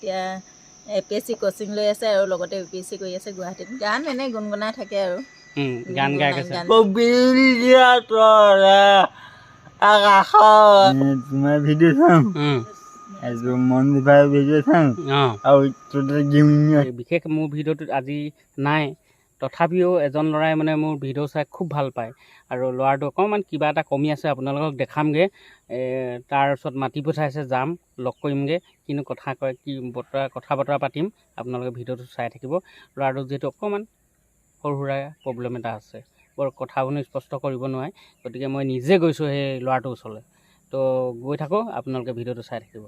এতিয়া APSC coaching লৈ আছে আৰু লগতে UPSC কৰি আছে গুৱাহাটীত। গান এনেই গুণগুণাই থাকে আৰু। গান গাই আছে। তোমাৰ ভিডিঅ' চাওঁ, ভিডিঅ' চাওঁ আৰু বিশেষ মোৰ ভিডিঅ'টোত আজি নাই, তথাপিও এজন ল'ৰাই মানে মোৰ ভিডিঅ' চাই খুব ভাল পায়। আৰু ল'ৰাটো অকণমান কিবা এটা কমি আছে, আপোনালোকক দেখামগৈ। তাৰ ওচৰত মাতি পঠাইছে, যাম লগ কৰিমগৈ, কিনো কথা কয়, কি বতৰা কথা বতৰা পাতিম। আপোনালোকে ভিডিঅ'টো চাই থাকিব। ল'ৰাটো যিহেতু অকণমান সৰু সুৰা প্ৰব্লেম এটা আছে, বৰ কথাবোৰ স্পষ্ট কৰিব নোৱাৰে, গতিকে মই নিজে গৈছোঁ সেই ল'ৰাটোৰ ওচৰলৈ। তো গৈ থাকোঁ, আপোনালোকে ভিডিঅ'টো চাই থাকিব।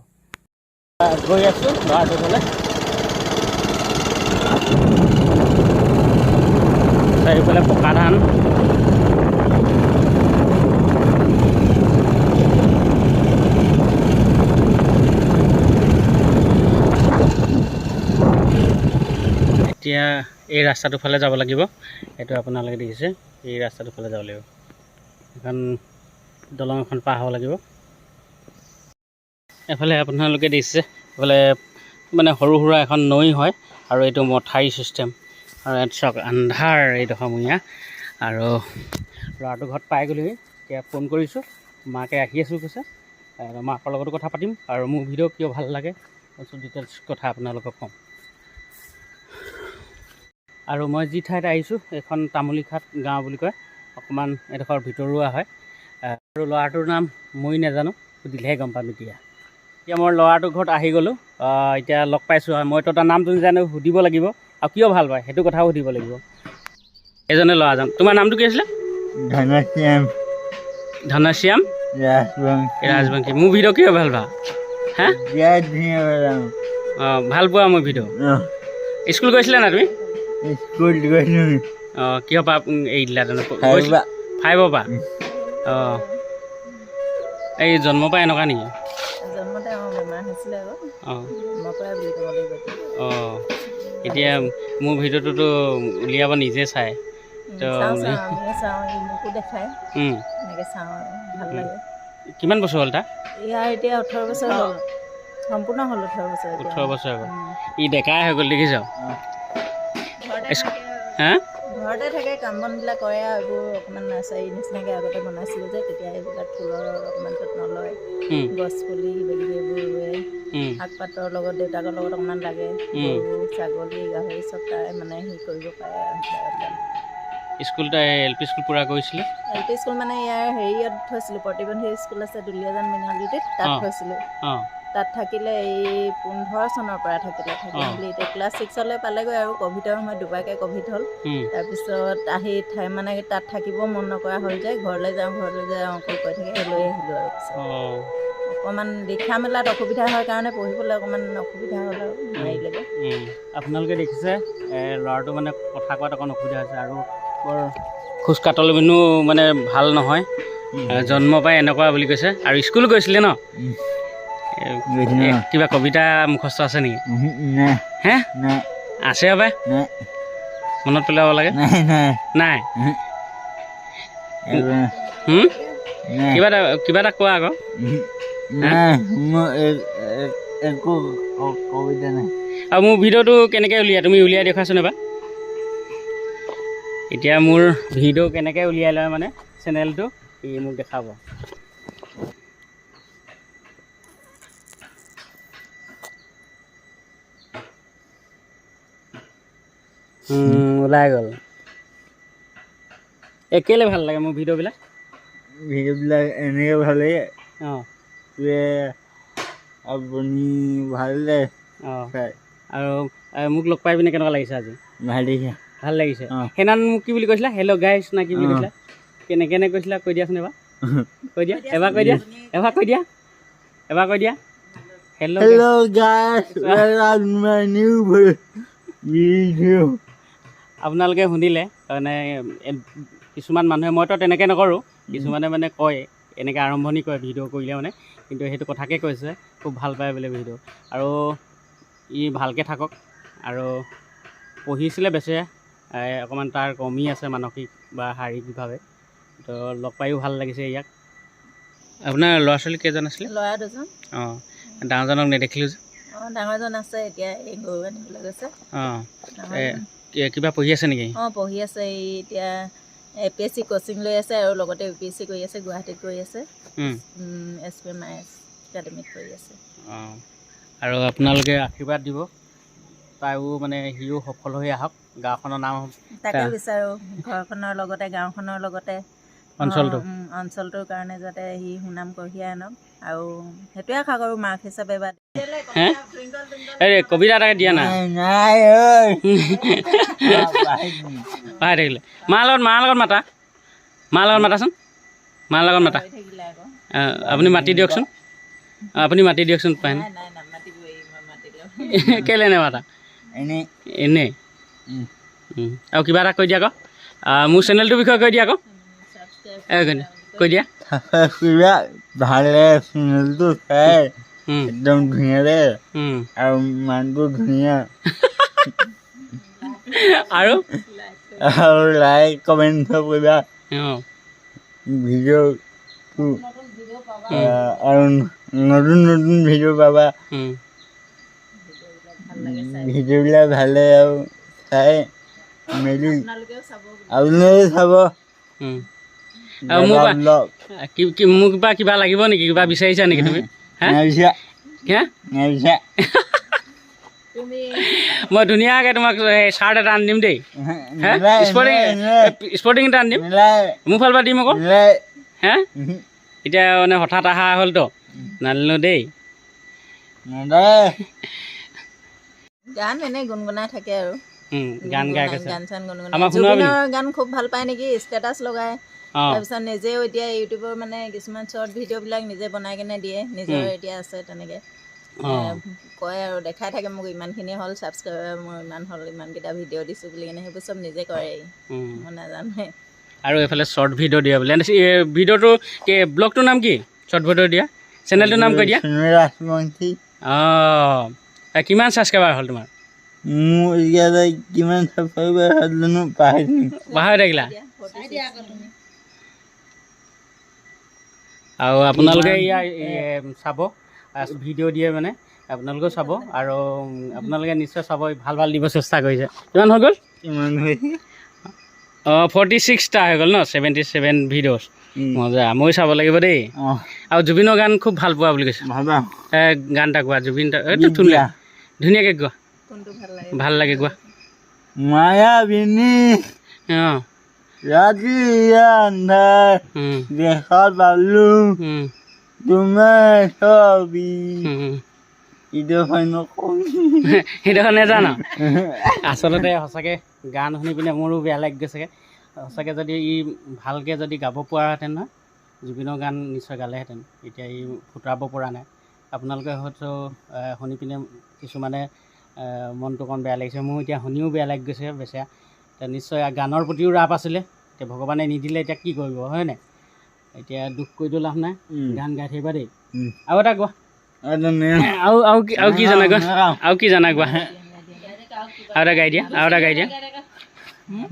গৈ আছোঁ ল'ৰাটোৰ ওচৰলৈ। চাৰিওফালে পকা ধান। এতিয়া এই ৰাস্তাটোৰ ফালে যাব লাগিব, এইটো আপোনালোকে দেখিছে, এই ৰাস্তাটোৰ ফালে যাব লাগিব। এখন দলং এখন পাৰ হ'ব লাগিব। এফালে আপোনালোকে দেখিছে, এইফালে মানে সৰু সুৰা এখন নৈ হয় আৰু এইটো মথাউৰি ছিষ্টেম। আৰু ইয়াত চাওক আন্ধাৰ এইডোখৰ মূৰীয়া। আৰু ল'ৰাটো ঘৰত পাই গ'লোহি, এতিয়া ফোন কৰিছোঁ, মাকে আহি আছোঁ কৈছে। আৰু মাকৰ লগতো কথা পাতিম আৰু মোৰ ভিডিঅ' কিয় ভাল লাগে ডিটেইলছ কথা আপোনালোকক ক'ম। আৰু মই যি ঠাইত আহিছোঁ এইখন তামুলীঘাট গাঁও বুলি কয়, অকণমান এডোখৰ ভিতৰুৱা হয়। আৰু ল'ৰাটোৰ নাম মই নাজানো, সুধিলেহে গম পাম। এতিয়া এতিয়া মই ল'ৰাটোৰ ঘৰত আহি গ'লোঁ, এতিয়া লগ পাইছোঁ। মইতো তাৰ নামটো নাজানো, সুধিব লাগিব আৰু কিয় ভাল পায় সেইটো কথাও সুধিব লাগিব। এজনে ল'ৰাজন, তোমাৰ নামটো কি আছিলে? ঘনশ্যাম। ঘনশ্যাম ৰাজবংশী। মোৰ ভিডিঅ' কিয় ভাল পোৱা? হা, অঁ, ভাল পোৱা মোৰ ভিডিঅ'? স্কুল গৈছিলা না তুমি? স্কুল গৈছিলোঁ। অঁ, কিহৰ পৰা এৰি দিলা? ফাইভৰ পৰা? অঁ, এই জন্মৰ পৰা এনেকুৱা নেকি? জন্মতে বেমাৰ হৈছিলে আকৌ। অঁ, জন্মৰ পৰাই বুলি ক'ব লাগিব। অঁ, এতিয়া মোৰ ভিডিঅ'টোতো উলিয়াব নিজে চাই। তো মোকো দেখায়, এনেকৈ চাওঁ আৰু ভাল লাগে। কিমান বছৰ হ'ল তাৰ? ইয়াৰ এতিয়া 18 বছৰ হ'ল, সম্পূৰ্ণ হ'ল 18 বছৰ। 18 বছৰ হৈ গ'ল, ই ডেকাই হৈ গ'ল দেখিছ। ঘৰতে থাকে, কাম বনবিলাক কৰে আৰু এইবোৰ অকণমান নাৰ্চাৰী নিচিনাকৈ আগতে বনাইছিলোঁ যে, তেতিয়া এইবিলাক ফুলৰ অকণমান যত্ন লয়, গছ পুলি কিবা কিবি এইবোৰ ৰুৱে। শাক পাতৰ লগত দেউতাকৰ লগত অকণমান লাগে, গৰু ছাগলী গাহৰি চব তাই মানে হেৰি কৰিব পাৰে আৰু। স্কুল এল পি স্কুল পূৰা গৈছিলে? এল পি স্কুল মানে ইয়াৰ হেৰিয়ত থৈছিলোঁ, প্ৰতিবন্ধী স্কুল আছে দুলীয়াজান মিনালিটিত, তাত থৈছিলোঁ। তাত থাকিলে এই 15 চনৰ পৰা থাকিলে, থাকি মেলি এতিয়া ক্লাছ 6লৈ পালেগৈ। আৰু ক'ভিডৰ সময়ত দুবাৰকৈ ক'ভিড হ'ল। তাৰপিছত আহি মানে তাত থাকিব মন নকৰা হ'ল যে, ঘৰলৈ যাওঁ ঘৰলৈ যাওঁ অকল কৈ থাকে, লৈ আহিলোঁ। আৰু পিছত অকণমান লিখা মেলাত অসুবিধা হয় কাৰণে পঢ়িবলৈ অকণমান অসুবিধা হ'ল আৰু নোৱাৰিলেগৈ। আপোনালোকে দেখিছে ল'ৰাটো মানে কথা কোৱাত অকণ অসুবিধা হৈছে আৰু বৰ খোজ কাটল বিনো মানে ভাল নহয়, জন্মৰ পৰাই এনেকুৱা বুলি কৈছে। আৰু স্কুল গৈছিলে ন? কিবা কবিতা মুখস্থ আছে নেকি? হে, আছে হপাই, মনত পেলাব লাগে। নাই? কিবা এটা কোৱা আকৌ। আৰু মোৰ ভিডিঅ'টো কেনেকৈ উলিয়াই তুমি উলিয়াই দেখুৱাচোন এবাৰ। এতিয়া মোৰ ভিডিঅ' কেনেকৈ উলিয়াই লয় মানে চেনেলটো ই মোক দেখাব। ওলাই গ'ল। কেলৈ ভাল লাগে মোৰ ভিডিঅ'বিলাক? ভিডিঅ'বিলাক এনেকৈ ভাল লাগে। অঁ, আপুনি ভাল লাগে। অঁ, আৰু মোক লগ পাই পিনে কেনেকুৱা লাগিছে আজি? ভাল লাগিছে। ভাল লাগিছে। সেইদিনা মোক কি বুলি কৈছিলা? হেল্ল' গাইছ না কি বুলি কৈছিলা? কেনে কৈছিলা কৈ দিয়াচোন এবাৰ। কৈ দিয়া এবাৰ, কৈ দিয়া এবাৰ, কৈ দিয়া এবাৰ, কৈ দিয়া। Hello hello guys, welcome to my new video. আপোনালোকে শুনিলে মানে কিছুমান মানুহে, মইতো তেনেকৈ নকৰোঁ, কিছুমানে মানে কয় এনেকৈ আৰম্ভণি কৰে ভিডিঅ' কৰিলে মানে, কিন্তু সেইটো কথাকে কৈছে, খুব ভাল পায় বোলে ভিডিঅ'। আৰু ই ভালকৈ থাকক। আৰু পঢ়িছিলে বেচেৰা, অকণমান তাৰ কমি আছে মানসিক বা শাৰীৰিকভাৱে, তো লগ পায়ো ভাল লাগিছে ইয়াক। আপোনাৰ ল'ৰা ছোৱালী কেইজন আছিলে? ল'ৰা দুজন। অঁ, ডাঙৰজনক নেদেখিলোঁ যে। অঁ, ডাঙৰজন আছে, এতিয়া এই গৰু আনিবলৈ গৈছে। অঁ, কিবা পঢ়ি আছে নেকি? অঁ, পঢ়ি আছে। এই এতিয়া A P S C coaching লৈ আছে আৰু লগতে ইউ পি এছ চি কৰি আছে, গুৱাহাটীত কৰি আছে, S P M I S একাডেমিত কৰি আছে। অঁ, আৰু আপোনালোকে আশীৰ্বাদ দিব, তাইও মানে সিও সফল হৈ আহক, গাঁওখনৰ নাম তাকে বিচাৰোঁ, ঘৰখনৰ লগতে গাঁওখনৰ লগতে অঞ্চলটো অঞ্চলটোৰ কাৰণে যাতে সি সুনাম কঢ়িয়াই আনক, আৰু সেইটোৱে আশা কৰোঁ মাক হিচাপে। বা এই কবিতা এটাকে দিয়া না। পাই থাকিলে মাৰ লগত মাতা, মাৰ লগত মাতাচোন, মাৰ লগত মাতা। আপুনি মাতি দিয়কচোন, আপুনি মাতি দিয়কচোন। পাই কেলৈ নেমাতা? এনেই। আৰু কিবা এটা কৈ দিয়া আকৌ, মোৰ চেনেলটোৰ বিষয়ে কৈ দিয়া আকৌ, কৈ দিয়া। ভালে চেনেলটো চাই একদম ধুনীয়া, আৰু মানুহটো ধুনীয়া, আৰু আৰু লাইক কমেণ্ট কৰিবা ভিডিঅ'টো, আৰু নতুন নতুন ভিডিঅ' পাবা। ভিডিঅ'বিলাক ভালে আৰু চাই মেলি আপোনালোকে চাব। আৰু মোক কিবা কিবা লাগিব নেকি? কিবা বিচাৰিছা নেকি তুমি? মই ধুনীয়াকৈ তোমাক চাৰ্ট এটা আনি দিম দেই, স্পৰ্টিং এটা আনি দিম, মোৰ ফালৰ পৰা দিম আকৌ। হে, এতিয়া মানে হঠাৎ অহা হ'লতো, নানিলোঁ দেই। গান এনেই গুণগুণাই থাকে আৰু গান গাই গান চান গুণগুণাই, জুবিনৰ গান খুব ভাল পায় নেকি, ষ্টেটাছ লগায়। তাৰপিছত নিজেও এতিয়া ইউটিউবৰ মানে কিছুমান শ্বৰ্ট ভিডিঅ'বিলাক নিজে বনাই কেনে দিয়ে, নিজৰ এতিয়া আছে তেনেকৈ কয় আৰু দেখাই থাকে মোক, ইমানখিনি হ'ল ছাবস্ক্ৰাইবাৰ, মোৰ ইমান হ'ল, ইমানকেইটা ভিডিঅ' দিছোঁ বুলি কেনে, সেইবোৰ চব নিজে কৰে, মই নাজানোৱে। আৰু এইফালে শ্বৰ্ট ভিডিঅ' দিয়া বোলে, ভিডিঅ'টো ব্লগটোৰ নাম কি? শ্বৰ্ট ভিডিঅ' দিয়া চেনেলটোৰ নাম কৈ দিয়া। অঁ, কিমান ছাবস্ক্ৰাইবাৰ হ'ল তোমাৰ? মোৰ এতিয়া কিমান ছাবস্ক্ৰাইবাৰ হ'ল জানো পাহৰি থাকিলা। আৰু আপোনালোকে ইয়াৰ চাব, ভিডিঅ' দিয়ে মানে আপোনালোকেও চাব, আৰু আপোনালোকে নিশ্চয় চাব, ভাল ভাল দিব চেষ্টা কৰিছে। কিমান হৈ গ'ল? অঁ, 46টা হৈ গ'ল ন, 77 ভিডিঅ'ছ। মজা, ময়ো চাব লাগিব দেই। আৰু জুবিনৰ গান খুব ভাল পোৱা বুলি কৈছে, গান এটা গোৱা জুবিন, এইটো ধুনীয়া ধুনীয়াকৈ গোৱা, ভাল লাগে গোৱা। মায়াবিনী অঁ, ৰাতি আন্ধাৰ দেখা পালো তোমাৰ ছবি, সেইডোখৰ নাজানো। আচলতে সঁচাকৈ গান শুনি পিনে মোৰো বেয়া লাগি গৈছেগৈ। সঁচাকৈ যদি ই ভালকৈ যদি গাব পৰাহেঁতেন নহয়, জুবিনৰ গান নিশ্চয় গালেহেঁতেন। এতিয়া ই ফুটাব পৰা নাই। আপোনালোকে হয়তো শুনি পিনে কিছুমানে মনটো অকণ বেয়া লাগিছে, মোৰ এতিয়া শুনিও বেয়া লাগি গৈছে বেচেৰা। এতিয়া নিশ্চয় গানৰ প্ৰতিও ৰাপ আছিলে, এতিয়া ভগৱানে নিদিলে, এতিয়া কি কৰিব, হয় নাই? এতিয়া দুখ কৰিতো লাভ নাই, গান গাই থাকিবা দেই। আৰু এটা গোৱা, আৰু আৰু আৰু কি জানা গোৱা, আৰু কি জানা গোৱা, আৰু এটা গাই দিয়া, আৰু এটা গাই দিয়া,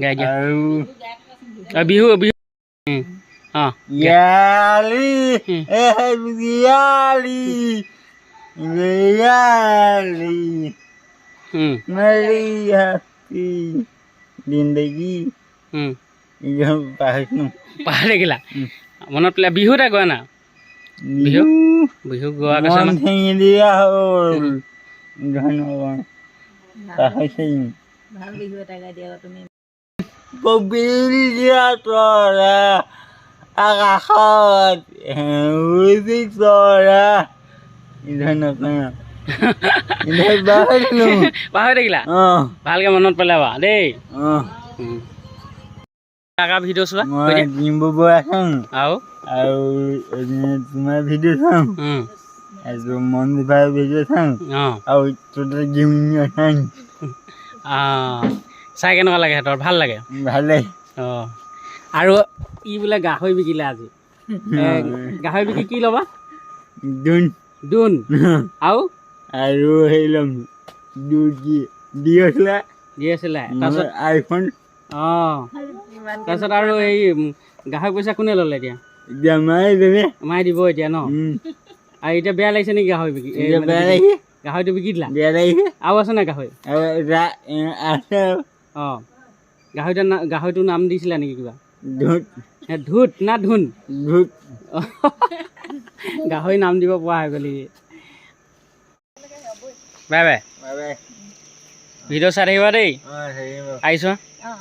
গাই দিয়া। আৰু বিহু বিহু অঁ, পাহৰি থাকিলা, মনত পেলাই বিহু এটা গোৱা না। বিহু বিহু গোৱা আকাশত তৰা, পাহৰি থাকিলা, ভালকে মনত পেলাবা দেই। ভিডিঅ' চোৱা আৰু আৰু তোমাৰ ভিডিঅ' চাওঁ, আৰু মন ভাই ভিডিঅ' চাওঁ, আৰু চাওঁ। চাই কেনেকুৱা লাগে সিহঁতৰ? ভাল লাগে, ভালে। অঁ, আৰু ই বোলে গাহৰি বিকিলে আজি, গাহৰি বিকি কি ল'বা? দোন। দোন আৰু আৰু হেৰি ল'ম, দি আছিলে, দি আছিলে, তাৰপিছত আইফোন। অঁ, তাৰপিছত আৰু এই গাহৰি পইচা কোনে ল'লে এতিয়া? এতিয়া মায়ে দিলে, মায়ে দিব এতিয়া ন? আৰু এতিয়া বেয়া লাগিছে নেকি গাহৰি বিকি? বেয়া লাগিছে। গাহৰিটো বিকি দিলা? বেয়া লাগিছে। আৰু আছে নাই গাহৰি? আৰু এটা আছে। অঁ, গাহৰিটোৰ গাহৰিটোৰ নাম দিছিলা নেকি কিবা? ধুত। ধুত না ধুন? ধুত। গাহৰি নাম দিব পৰা হৈ গ'লি। Bye bye. Bye bye. Video চাই থাকিবা দেই। অঁ, থাকিব। আহিছোঁ। অঁ।